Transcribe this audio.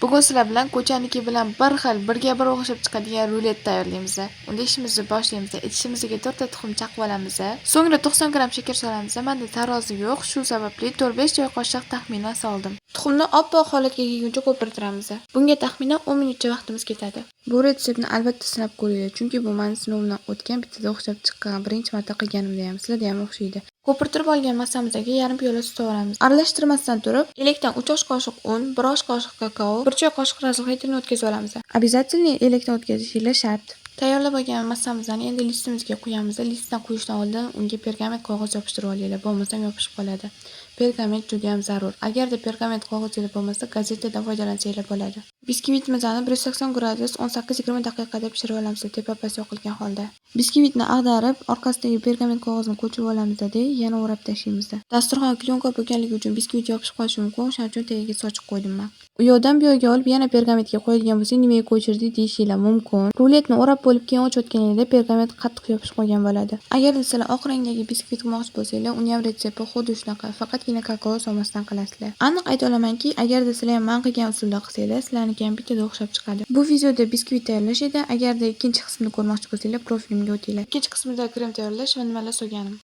Bugun sizlar bilan ko'chaniki bilan bir xil, birga bir o'xshab chiqadigan rulet tayyorlaymiz. Unda ishimizni boshlaymiz. Idishimizga 4 ta tuxum chaqib olamiz. So'ngra 90 gramm shakar solamiz. Menda tarozi yo'q, shu sababli 4-5 choy qoshiq taxminan soldim. Tuxumni oppoq holatga kelguncha ko'pirtiramiz. Bunga taxminan 10 minutcha vaqtimiz ketadi. Bu retseptni albatta sinab ko'ringlar, chunki bu meni sinovimdan o'tgan, bittada o'xshab chiqqan, birinchi marta qilganimda ham, sizlarda ham o'xshaydi. Ko'pirtirib olgan massamizga yarim piyola sut solamiz. Aralashtirmasdan turib, elakdan 3 osh qoshiq un, 1 osh qoshiq kakao, 1 choy qoshiq разрыхлитель ni o'tkazib olamiz. Обязательно elakdan o'tkazishinglar shart. Tayyorlab olgan massamizni endi listimizga quyamiz. Listdan quyishdan oldin unga pergament qog'oz yopishtirib olinglar, bo'lmasam yopishib qoladi. Pergament juda ham zarur. Agarda pergament qog'ozinglar bo'lmasa, gazetadan foydalansanglar bo'ladi. Biskvitimizni 180 gradus 18-20 daqiqada pishirib olamiz, tepa past yoqilgan holda. Biskvitni ag'darib, orqasidagi pergament qog'ozni ko'chirib olamizda, yana o'rab tashlaymiz. Dasturxon klyonka bo'lganligi uchun biskvit yopishib qolishi mumkin, o'shaning uchun tagiga sochiq qo'ydim man. U yoqdan bu yoqqa olib yana pergamentga qo'yadigan bo'lsak, nimaga ko'chirding deyishinglar mumkin. Ruletni o'rab bo'lib keyin ochayotganingda pergament qattiq yopishib qolgan bo'ladi. Agarda sizlar oq rangdagi biskvit qilmoqchi bo'lsanglar, uni ham retsepti xuddi shunaqa, faqatgina kakao solmasdan qilasizlar. Aniq ayta olamanki, agarda sizlar ham man qilgan usulda qilsanglar, sizlarniki ham bittada o'xshab chiqadi. Bu videoda biskvit tayyorlash edi. Agarda ikkinchi qismini ko'rmoqchi bo'lsanglar, profilimga o'tinglar. Ikkinchi qismida krem tayyorlash va nimalar solganim.